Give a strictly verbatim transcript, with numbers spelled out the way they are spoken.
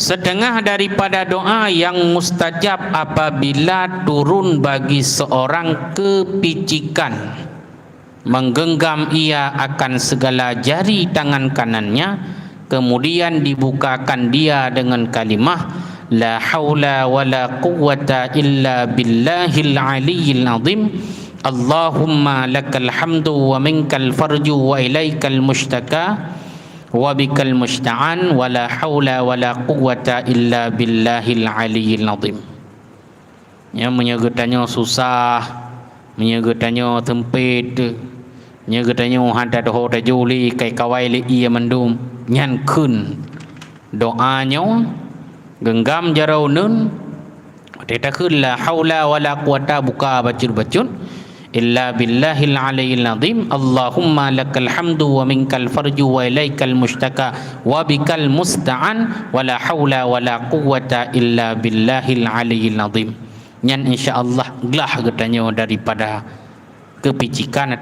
Setengah daripada doa yang mustajab apabila turun bagi seorang kepicikan, menggenggam ia akan segala jari tangan kanannya, kemudian dibukakan dia dengan kalimah, "La haula wa la quwwata illa billahil aliyyil azim. Allahumma lakal hamdu wa minkal farju wa ilaikal mushtaka." Wa bikal musta'an, wa la haula wa la quwwata illa billahil aliyyil azim. Nyan meunyoe geutanyoe susah, meunyoe geutanyoe seumpét, meunyoe geutanyoe hana tadoho tajôh lé, kai kawai lé ié mandum, nyan kheun doa nyoe, geunggam jaroe uneuen, Watée takheun la haula wala quwata buka bacut-bacut, illa billahil aliyyil azim. Allahumma lakal hamdu wa minkal farju wa ilaikal mustaka wa bikal musta'an, wala haula wala quwwata illa billahil aliyyil azim. Nyan insya Allah glah geutanyoe daripada kepicikan atau